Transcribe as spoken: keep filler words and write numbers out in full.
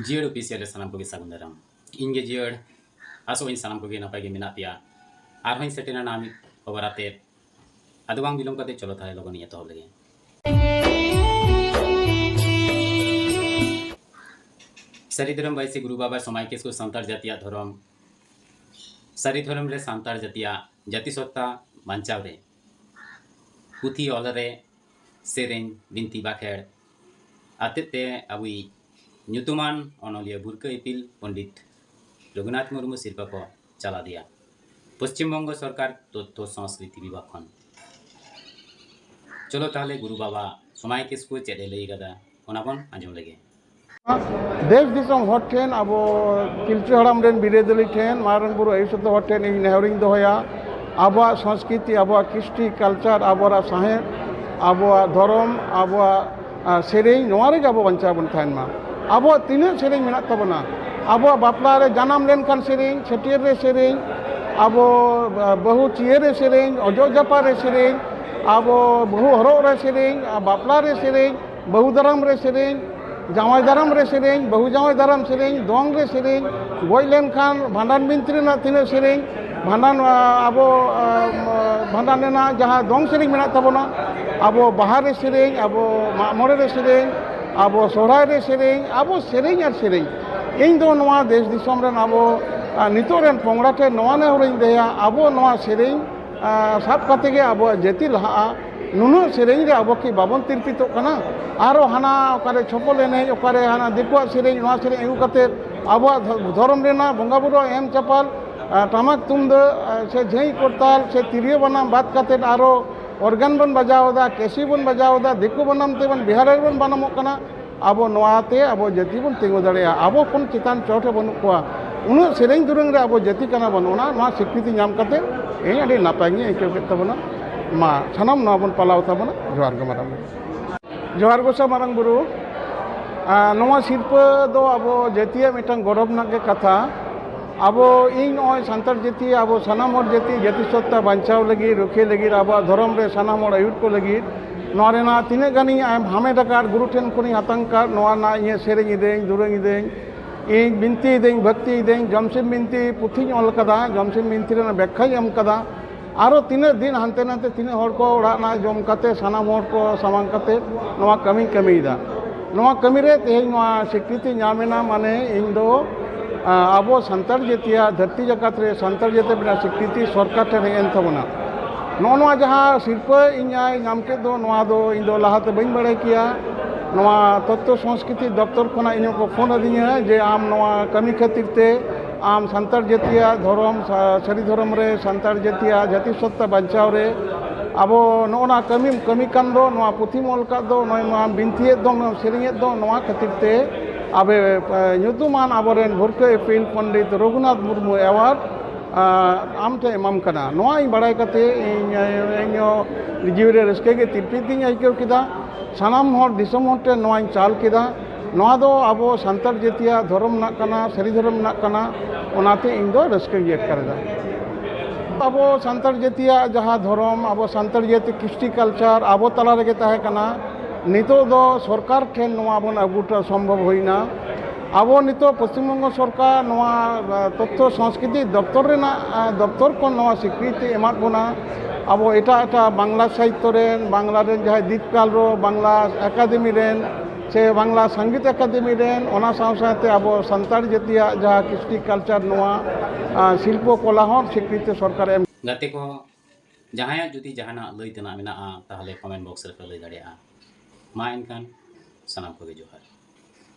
ᱡᱤᱭᱟᱹᱲ ᱚᱯᱷᱤᱥᱤᱭᱟᱞ ᱨᱮ ᱥᱟᱱᱟᱢ ᱠᱚᱜᱮ ᱥᱟᱹᱜᱩᱱ ᱫᱟᱨᱟᱢ᱾ ᱤᱧ ᱜᱮ ᱡᱤᱭᱟᱹᱲ, ᱟᱥᱚᱜ ᱟᱹᱧ ᱥᱟᱱᱟᱢ ᱠᱚᱜᱮ ᱱᱟᱯᱟᱭ ᱜᱮ ᱢᱮᱱᱟᱜ ᱯᱮᱭᱟ᱾ ᱟᱨᱦᱚᱸᱧ ᱥᱮᱴᱮᱨ ᱮᱱᱟ ᱢᱤᱫ ᱠᱷᱚᱵᱚᱨ ᱟᱛᱮ᱾ ᱟᱫᱚ ᱵᱟᱝ ᱵᱤᱞᱚᱢ ᱠᱟᱛᱮ ᱪᱚᱞᱚ ᱛᱟᱦᱞᱮ ᱞᱚᱜᱚᱱ ᱤᱧ ᱮᱛᱚᱦᱚᱵ ᱞᱮᱜᱮ᱾ ᱥᱟᱹᱨᱤ ᱫᱷᱚᱨᱚᱢ ᱵᱟᱭᱥᱤ ᱜᱩᱨᱩ ᱵᱟᱵᱟ ᱥᱚᱢᱟᱭ ᱠᱤᱥᱠᱩ ᱥᱟᱱᱛᱟᱲ ᱡᱟᱹᱛᱤᱭᱟᱜ ᱫᱷᱚᱨᱚᱢ, ᱥᱟᱹᱨᱤ ᱫᱷᱚᱨᱚᱢ ᱨᱮ ᱥᱟᱱᱛᱟᱲ ᱡᱟᱹᱛᱤᱭᱟᱜ ᱡᱟᱹᱛᱤ ᱥᱚᱛᱛᱟ ᱵᱟᱧᱪᱟᱣ ᱨᱮ ᱯᱩᱛᱷᱤ ᱚᱞ ᱨᱮ, ᱥᱮᱨᱮᱧ, ᱵᱤᱱᱛᱤ ᱵᱟᱠᱷᱮᱲ ᱟᱛᱮᱫ ᱛᱮ ᱟᱵᱚᱭᱤᱡ ᱧᱩᱛᱩᱢᱟᱱ ᱚᱱᱚᱞᱤᱭᱟᱹ ᱵᱷᱩᱨᱠᱟᱹ ᱤᱯᱤᱞ ᱯᱚᱱᱰᱤᱛ ᱨᱚᱜᱷᱩᱱᱟᱛᱷ ᱢᱩᱨᱢᱩ ᱥᱤᱨᱯᱟᱹ ᱠᱚ ᱪᱟᱞ ᱟᱫᱮᱭᱟ ᱯᱚᱥᱪᱤᱢ ᱵᱚᱝᱜᱚ ᱥᱚᱨᱠᱟᱨ ᱛᱚᱛᱛᱷᱚ ᱥᱚᱝᱥᱠᱨᱤᱛᱤ ᱵᱤᱵᱷᱟᱜᱽ ᱠᱷᱚᱱ᱾ ᱪᱚᱞᱚ ᱛᱟᱦᱞᱮ ᱜᱩᱨᱩ ᱵᱟᱵᱟ ᱥᱚᱢᱟᱭ ᱠᱤᱥᱠᱩ ᱪᱮᱫ ᱮ ᱞᱟᱹᱭ ᱠᱟᱫᱟ, ᱚᱱᱟ ᱵᱚᱱ ᱟᱸᱡᱚᱢ ᱞᱮᱜᱮ᱾ ᱫᱮᱥ ᱫᱤᱥᱚᱢ ᱦᱚᱲ ᱴᱷᱮᱱ, ᱟᱵᱚ ᱯᱤᱞᱪᱩ ᱦᱟᱲᱟᱢ ᱨᱮᱱ ᱵᱤᱨᱟᱹᱫᱟᱹᱞᱤ ᱴᱷᱮᱱ, ᱢᱟᱨᱟᱝ ᱵᱩᱨᱩ ᱟᱭᱩᱨ ᱥᱚᱛᱚ ᱦᱚᱲ ᱴᱷᱮᱱ ᱤᱧ ᱱᱮᱦᱚᱨᱤᱧ ᱫᱚᱦᱚᱭᱟ, ᱟᱵᱚᱣᱟᱜ ᱥᱚᱝᱥᱠᱨᱤᱛᱤ, ᱟᱵᱚᱣᱟᱜ ᱠᱨᱤᱥᱴᱤ ᱠᱟᱞᱪᱟᱨ, ᱟᱵᱚᱣᱟᱜ ᱥᱟᱶᱦᱮᱫ, ᱟᱵᱚᱣᱟᱜ ᱫᱷᱚᱨᱚᱢ, ᱟᱵᱚᱣᱟᱜ, ᱟ, ᱥᱮᱨᱮᱧ, ᱱᱚᱣᱟ ᱨᱮᱜᱮ ᱟᱵᱚ ᱵᱟᱧᱪᱟᱣ ᱵᱚᱱ ᱛᱟᱦᱮᱱ ᱢᱟ᱾ ᱟᱵᱚᱣᱟᱜ ᱛᱤᱱᱟᱹᱜ ᱥᱮᱨᱮᱧ ᱢᱮᱱᱟᱜ ᱛᱟᱵᱚᱱᱟ, ᱟᱵᱚᱣᱟᱜ ᱵᱟᱯᱞᱟ ᱨᱮ, ᱡᱟᱱᱟᱢ ᱞᱮᱱᱠᱷᱟᱱ ᱥᱮᱨᱮᱧ, ᱪᱷᱟᱹᱴᱭᱟᱹᱨ ᱨᱮ ᱥᱮᱨᱮᱧ, ᱟᱵᱚ, ᱟ, ᱵᱟᱹᱦᱩ ᱪᱤᱭᱟᱹᱨ ᱨᱮ ᱥᱮᱨᱮᱧ, ᱚᱡᱚᱜ ᱡᱟᱯᱟᱜ ᱨᱮ ᱥᱮᱨᱮᱧ, ᱟᱵᱚ ᱵᱟᱹᱦᱩ ᱦᱚᱨᱚᱜ ᱨᱮ ᱥᱮᱨᱮᱧ, ᱟ, ᱵᱟᱯᱞᱟ ᱨᱮ ᱥᱮᱨᱮᱧ, ᱵᱟᱹᱦᱩ ᱫᱟᱨᱟᱢ ᱨᱮ ᱥᱮᱨᱮᱧ, ᱡᱟᱶᱟᱭ ᱫᱟᱨᱟᱢ ᱨᱮ ᱥᱮᱨᱮᱧ, ᱵᱟᱹᱦᱩ ᱡᱟᱶᱟᱭ ᱫᱟᱨᱟᱢ ᱥᱮᱨᱮᱧ, ᱫᱚᱝ ᱨᱮ ᱥᱮᱨᱮᱧ, ᱜᱚᱡ ᱞᱮᱱᱠᱷᱟᱱ ᱵᱷᱟᱸᱰᱟᱱ ᱵᱤᱱᱛᱤ ᱨᱮᱱᱟᱜ ᱛᱤᱱᱟᱹᱜ ᱥᱮᱨᱮᱧ, ᱵᱷᱟᱸᱰᱟᱱ, ᱟ, ᱟᱵᱚ, ᱟ, ᱵᱷᱟᱸᱰᱟᱱ ᱨᱮᱱᱟᱜ ᱡᱟᱦᱟᱸ ᱫᱚᱝ ᱥᱮᱨᱮᱧ ᱢᱮᱱᱟᱜ ᱛᱟᱵᱚᱱᱟ, ᱟᱵᱚ ᱵᱟᱦᱟ ᱨᱮ ᱥᱮᱨᱮᱧ, ᱟᱵᱚ ᱢᱟᱜ ᱢᱚᱬᱮ ᱨᱮ ᱥᱮᱨᱮᱧ, ᱟᱵᱚ ᱥᱚᱦᱨᱟᱭ ᱨᱮ ᱥᱮᱨᱮᱧ, ᱟᱵᱚ ᱥᱮᱨᱮᱧ ᱟᱨ ᱥᱮᱨᱮᱧ᱾ ᱤᱧ ᱫᱚ ᱱᱚᱣᱟ ᱫᱮᱥ ᱫᱤᱥᱚᱢ ᱨᱮᱱ ᱟᱵᱚ, ᱟ, ᱱᱤᱛᱚᱜ ᱨᱮᱱ ᱯᱚᱝᱲᱟ ᱴᱷᱮᱱ ᱱᱚᱣᱟ ᱱᱮᱦᱚᱨᱤᱧ ᱫᱚᱦᱚᱭᱟ, ᱟᱵᱚ ᱱᱚᱣᱟ ᱥᱮᱨᱮᱧ, ᱟ, ᱥᱟᱵ ᱠᱟᱛᱮ ᱜᱮ ᱟᱵᱚᱣᱟᱜ ᱡᱟᱹᱛᱤ ᱞᱟᱦᱟᱜᱼᱟ᱾ ᱱᱩᱱᱟᱹᱜ ᱥᱮᱨᱮᱧ ᱨᱮ ᱟᱵᱚ ᱠᱤ ᱵᱟᱵᱚᱱ ᱛᱤᱨᱯᱤᱛᱚᱜ ᱠᱟᱱᱟ? ᱟᱨᱚ ᱦᱟᱱᱟ ᱚᱠᱟᱨᱮ ᱪᱷᱚᱯᱚᱞ ᱮᱱᱮᱡ, ᱚᱠᱟᱨᱮ ᱦᱟᱱᱟ ᱫᱤᱠᱩᱣᱟᱜ ᱥᱮᱨᱮᱧ, ᱱᱚᱣᱟ ᱥᱮᱨᱮᱧ ᱟᱹᱜᱩ ᱠᱟᱛᱮ ᱟᱵᱚᱣᱟᱜ ᱫᱷᱚ-, ᱫᱷᱚᱨᱚᱢ ᱨᱮᱱᱟᱜ ᱵᱚᱸᱜᱟ ᱵᱩᱨᱩ ᱮᱢ ᱪᱟᱯᱟᱞ, ᱟ, ᱴᱟᱢᱟᱠ ᱛᱩᱢᱫᱟᱹᱜ, ᱟ, ᱥᱮ ᱡᱷᱟᱹᱭ ᱠᱚᱨᱛᱟᱞ ᱥᱮ ᱛᱤᱨᱭᱳ ᱵᱟᱱᱟᱢ ᱵᱟᱫ ᱠᱟᱛᱮ ᱟᱨᱚ ᱚᱨᱜᱟᱱ ᱵᱚᱱ ᱵᱟᱡᱟᱣ ᱮᱫᱟ, ᱠᱮᱥᱤ ᱵᱚᱱ ᱵᱟᱡᱟᱣ ᱮᱫᱟ, ᱫᱤᱠᱩ ᱵᱟᱱᱟᱢ ᱛᱮᱵᱚᱱ, ᱵᱤᱦᱟᱨ ᱨᱮᱵᱚᱱ ᱵᱟᱱᱟᱢᱚᱜ ᱠᱟᱱᱟ᱾ ᱟᱵᱚ ᱱᱚᱣᱟᱛᱮ ᱟᱵᱚ ᱡᱟᱹᱛᱤ ᱵᱚᱱ ᱛᱤᱸᱜᱩ ᱫᱟᱲᱮᱭᱟᱜᱼᱟ᱾ ᱟᱵᱚ ᱠᱷᱚᱱ ᱪᱮᱛᱟᱱ ᱪᱚᱴ ᱨᱮ ᱵᱟᱹᱱᱩᱜ ᱠᱚᱣᱟ᱾ ᱩᱱᱟᱹᱜ ᱥᱮᱨᱮᱧ ᱫᱩᱨᱟᱹᱝ ᱨᱮ ᱟᱵᱚ ᱡᱟᱹᱛᱤ ᱠᱟᱱᱟ ᱵᱚᱱ, ᱚᱱᱟ, ᱱᱚᱣᱟ ᱥᱤᱠᱨᱤᱛᱤ ᱧᱟᱢ ᱠᱟᱛᱮ ᱤᱧ ᱟᱹᱰᱤ ᱱᱟᱯᱟᱭ ᱜᱤᱧ ᱟᱹᱭᱠᱟᱹᱣ ᱠᱮᱫ ᱛᱟᱵᱚᱱᱟ᱾ ᱢᱟ, ᱥᱟᱱᱟᱢ ᱱᱚᱣᱟ ᱵᱚᱱ ᱯᱟᱞᱟᱣ ᱛᱟᱵᱚᱱᱟ᱾ ᱡᱚᱦᱟᱨ ᱜᱮ ᱢᱟᱨᱟᱝ ᱵᱩᱨᱩ᱾ ᱡᱚᱦᱟᱨ ᱜᱚᱸᱥᱟᱭ ᱢᱟᱨᱟᱝ ᱵᱩᱨᱩ᱾ ᱟᱨ ᱱᱚᱣᱟ ᱥᱤᱨᱯᱟᱹ ᱫᱚ ᱟᱵᱚ ᱡᱟᱹᱛᱤᱭᱟᱜ ᱢᱤᱫᱴᱟᱝ ᱜᱚᱨᱚᱵᱽ ᱨᱮᱱᱟᱜ ᱜᱮ ᱠᱟᱛᱷᱟ᱾ ᱟᱵᱚ, ᱤᱧ ᱱᱚᱜᱼᱚᱭ ᱥᱟᱱᱛᱟᱲ ᱡᱟᱹᱛᱤ, ᱟᱵᱚ ᱥᱟᱱᱟᱢ ᱦᱚᱲ ᱡᱟᱹᱛᱤ, ᱡᱟᱹᱛᱤ ᱥᱚᱛᱛᱟ ᱵᱟᱧᱪᱟᱣ ᱞᱟᱹᱜᱤᱫ, ᱨᱩᱠᱷᱤᱭᱟᱹ ᱞᱟᱹᱜᱤᱫ, ᱟᱵᱚᱣᱟᱜ ᱫᱷᱚᱨᱚᱢ ᱨᱮ ᱥᱟᱱᱟᱢ ᱦᱚᱲ ᱟᱹᱭᱩᱨ ᱠᱚ ᱞᱟᱹᱜᱤᱫ ᱱᱚᱣᱟ ᱨᱮᱱᱟᱜ ᱛᱤᱱᱟᱹᱜ ᱜᱟᱱᱤᱧ ᱮᱢ ᱦᱟᱢᱮᱴ ᱟᱠᱟᱫ, ᱜᱩᱨᱩ ᱴᱷᱮᱱ ᱠᱷᱚᱱᱤᱧ ᱦᱟᱛᱟᱣ ᱟᱠᱟᱫ, ᱱᱚᱣᱟ ᱨᱮᱱᱟᱜ ᱤᱧ ᱥᱮᱨᱮᱧ ᱤᱫᱟᱹᱧ, ᱫᱩᱨᱟᱹᱝ ᱤᱫᱟᱹᱧ, ᱤᱧ ᱵᱤᱱᱛᱤ ᱤᱫᱟᱹᱧ, ᱵᱷᱚᱠᱛᱤ ᱤᱫᱟᱹᱧ, ᱡᱚᱢᱥᱤᱢ ᱵᱤᱱᱛᱤ ᱯᱩᱛᱷᱤᱧ ᱚᱞ ᱟᱠᱟᱫᱟ, ᱡᱚᱢᱥᱤᱢ ᱵᱤᱱᱛᱤ ᱨᱮᱱᱟᱜ ᱵᱮᱠᱠᱷᱟᱧ ᱮᱢ ᱟᱠᱟᱫᱟ᱾ ᱟᱨᱚ ᱛᱤᱱᱟᱹᱜ ᱫᱤᱱ ᱦᱟᱱᱛᱮ ᱱᱟᱛᱮ ᱛᱤᱱᱟᱹᱜ ᱦᱚᱲ ᱠᱚ ᱚᱲᱟᱜ ᱨᱮᱱᱟᱜ ᱡᱚᱢ ᱠᱟᱛᱮ, ᱥᱟᱱᱟᱢ ᱦᱚᱲ ᱠᱚ ᱥᱟᱢᱟᱝ ᱠᱟᱛᱮ ᱱᱚᱣᱟ ᱠᱟᱹᱢᱤᱧ ᱠᱟᱹᱢᱤᱭᱮᱫᱟ᱾ ᱱᱚᱣᱟ ᱠᱟᱹᱢᱤ ᱨᱮ ᱛᱮᱦᱮᱧ ᱱᱚᱣᱟ ᱥᱤᱠᱨᱤᱛᱤ ᱧᱟᱢ ᱮᱱᱟ, ᱢᱟᱱᱮ ᱤᱧ ᱫᱚ, ᱟ, ᱟᱵᱚ ᱥᱟᱱᱛᱟᱲ ᱡᱟᱹᱛᱤᱭᱟᱜ ᱫᱷᱟᱹᱨᱛᱤ ᱡᱟᱠᱟᱛ ᱨᱮ ᱥᱟᱱᱛᱟᱲ ᱡᱟᱹᱛᱤ ᱨᱮᱱᱟᱜ ᱥᱤᱠᱨᱤᱛᱤ ᱥᱚᱨᱠᱟᱨ ᱴᱷᱮᱱ ᱦᱮᱡ ᱮᱱ ᱛᱟᱵᱚᱱᱟ᱾ ᱱᱚᱜᱼᱚ ᱱᱚᱣᱟ ᱡᱟᱦᱟᱸ ᱥᱤᱨᱯᱟᱹ ᱤᱧ ᱧᱟᱢ ᱠᱮᱫ ᱫᱚ, ᱱᱚᱣᱟ ᱫᱚ ᱤᱧ ᱫᱚ ᱞᱟᱦᱟᱛᱮ ᱵᱟᱹᱧ ᱵᱟᱲᱟᱭ ᱠᱮᱭᱟ᱾ ᱱᱚᱣᱟ ᱛᱚᱛᱛᱷᱚ ᱥᱚᱝᱥᱠᱨᱤᱛᱤ ᱫᱚᱯᱛᱚᱨ ᱠᱷᱚᱱᱟᱜ ᱤᱧ ᱦᱚᱸᱠᱚ ᱯᱷᱳᱱ ᱟᱹᱫᱤᱧᱟ ᱡᱮ ᱟᱢ ᱱᱚᱣᱟ ᱠᱟᱹᱢᱤ ᱠᱷᱟᱹᱛᱤᱨ ᱛᱮ ᱟᱢ ᱥᱟᱱᱛᱟᱲ ᱡᱟᱹᱛᱤᱭᱟᱜ ᱫᱷᱚᱨᱚᱢ, ᱥᱟ-, ᱥᱟᱹᱨᱤ ᱫᱷᱚᱨᱚᱢ ᱨᱮ, ᱥᱟᱱᱛᱟᱲ ᱡᱟᱹᱛᱤᱭᱟᱜ ᱡᱟᱹᱛᱤ ᱥᱚᱛᱛᱟ ᱵᱟᱧᱪᱟᱣ ᱨᱮ ᱟᱵᱚ ᱱᱚᱜᱼᱚ ᱱᱟ ᱠᱟᱹᱢᱤᱢ ᱠᱟᱹᱢᱤ ᱠᱟᱱ ᱫᱚ, ᱱᱚᱣᱟ ᱯᱩᱛᱷᱤᱢ ᱚᱞ ᱠᱟᱫ ᱫᱚ, ᱱᱚᱜᱼᱚᱭ ᱱᱚᱣᱟᱢ ᱵᱤᱱᱛᱤᱭᱮᱫ ᱫᱚ, ᱱᱚᱣᱟᱢ ᱥᱮᱨᱮᱧᱮᱫ ᱫᱚ, ᱱᱚᱣᱟ ᱠᱷᱟᱹᱛᱤᱨ ᱛᱮ ᱟᱵᱮ, ᱮ, ᱧᱩᱛᱩᱢᱟᱱ ᱟᱵᱚᱨᱮᱱ ᱵᱷᱩᱨᱠᱟᱹ ᱤᱯᱤᱞ ᱯᱚᱱᱰᱤᱛ ᱨᱚᱜᱷᱩᱱᱟᱛᱷ ᱢᱩᱨᱢᱩ ᱮᱣᱟᱨᱰ, ᱟ, ᱟᱢ ᱴᱷᱮᱱ ᱮᱢᱟᱢ ᱠᱟᱱᱟ᱾ ᱱᱚᱣᱟ ᱤᱧ ᱵᱟᱲᱟᱭ ᱠᱟᱛᱮ ᱤᱧ, ᱤᱧ ᱦᱚᱸ ᱡᱤᱣᱤ ᱨᱮ ᱨᱟᱹᱥᱠᱟᱹ ᱜᱮ ᱛᱤᱨᱯᱤᱛ ᱜᱤᱧ ᱟᱹᱭᱠᱟᱹᱣ ᱠᱮᱫᱟ᱾ ᱥᱟᱱᱟᱢ ᱦᱚᱲ, ᱫᱤᱥᱚᱢ ᱦᱚᱲ ᱴᱷᱮᱱ ᱱᱚᱣᱟᱧ ᱪᱟᱞ ᱠᱮᱫᱟ᱾ ᱱᱚᱣᱟ ᱫᱚ ᱟᱵᱚ ᱥᱟᱱᱛᱟᱲ ᱡᱟᱹᱛᱤᱭᱟᱜ ᱫᱷᱚᱨᱚᱢ ᱨᱮᱱᱟᱜ ᱠᱟᱱᱟ, ᱥᱟᱹᱨᱤ ᱫᱷᱚᱨᱚᱢ ᱨᱮᱱᱟᱜ ᱠᱟᱱᱟ, ᱚᱱᱟᱛᱮ ᱤᱧ ᱫᱚ ᱨᱟᱹᱥᱠᱟᱹ ᱜᱤᱧ ᱟᱴᱠᱟᱨ ᱮᱫᱟ᱾ ᱟᱵᱚ ᱥᱟᱱᱛᱟᱲ ᱡᱟᱹᱛᱤᱭᱟᱜ ᱡᱟᱦᱟᱸ ᱫᱷᱚᱨᱚᱢ, ᱟᱵᱚ ᱥᱟᱱᱛᱟᱲ ᱡᱟᱹᱛᱤ ᱠᱨᱤᱥᱴᱤ ᱠᱟᱞᱪᱟᱨ ᱟᱵᱚ ᱛᱟᱞᱟ ᱨᱮᱜᱮ ᱛᱟᱦᱮᱸ ᱠᱟᱱᱟ᱾ ᱱᱤᱛᱚᱜ ᱫᱚ ᱥᱚᱨᱠᱟᱨ ᱴᱷᱮᱱ ᱱᱚᱣᱟ ᱵᱚᱱ ᱟᱹᱜᱩ ᱦᱚᱴᱚ ᱥᱚᱢᱵᱷᱚᱵ ᱦᱩᱭᱱᱟ᱾ ᱟᱵᱚ ᱱᱤᱛᱚᱜ ᱯᱚᱥᱪᱤᱢ ᱵᱚᱝᱜᱚ ᱥᱚᱨᱠᱟᱨ ᱱᱚᱣᱟ, ᱟ, ᱛᱚᱛᱛᱷᱚ ᱥᱚᱝᱥᱠᱨᱤᱛᱤ ᱫᱚᱯᱛᱚᱨ ᱨᱮᱱᱟᱜ, ᱟ, ᱫᱚᱯᱛᱚᱨ ᱠᱷᱚᱱ ᱱᱚᱣᱟ ᱥᱤᱠᱨᱤᱛᱤ ᱮᱢᱟᱫ ᱵᱚᱱᱟ᱾ ᱟᱵᱚ ᱮᱴᱟᱜ ᱮᱴᱟᱜ ᱵᱟᱝᱞᱟ ᱥᱟᱦᱤᱛᱛᱚ ᱨᱮᱱ, ᱵᱟᱝᱞᱟ ᱨᱮᱱ ᱡᱟᱦᱟᱸᱭ ᱫᱤᱯᱠᱟᱞ ᱨᱚ, ᱵᱟᱝᱞᱟ ᱮᱠᱟᱰᱮᱢᱤ ᱨᱮᱱ ᱥᱮ ᱵᱟᱝᱞᱟ ᱥᱟᱝᱜᱤᱛ ᱮᱠᱟᱰᱮᱢᱤ ᱨᱮᱱ, ᱚᱱᱟ ᱥᱟᱶ ᱥᱟᱶᱛᱮ ᱟᱵᱚ ᱥᱟᱱᱛᱟᱲ ᱡᱟᱹᱛᱤᱭᱟᱜ ᱡᱟᱦᱟᱸ ᱠᱨᱤᱥᱴᱤ ᱠᱟᱞᱪᱟᱨ, ᱱᱚᱣᱟ, ᱟ, ᱥᱤᱞᱯᱚ ᱠᱚᱞᱟ ᱦᱚᱸ ᱥᱤᱠᱨᱤᱛᱤ ᱥᱚᱨᱠᱟᱨ ᱮᱢ᱾ ᱜᱟᱛᱮ ᱠᱚ, ᱡᱟᱦᱟᱸᱭᱟᱜ ᱡᱩᱫᱤ ᱡᱟᱦᱟᱱᱟᱜ ᱞᱟᱹᱭ ᱛᱮᱱᱟᱜ ᱢᱮᱱᱟᱜᱼᱟ, ᱛᱟᱦᱚᱞᱮ comment box ᱨᱮᱯᱮ ᱞᱟᱹᱭ ᱫᱟᱲᱮᱭᱟᱜᱼᱟ᱾ ᱢᱟ ᱮᱱᱠᱷᱟᱱ ᱥᱟᱱᱟᱢ ᱠᱚᱜᱮ ᱡᱚᱦᱟᱨ᱾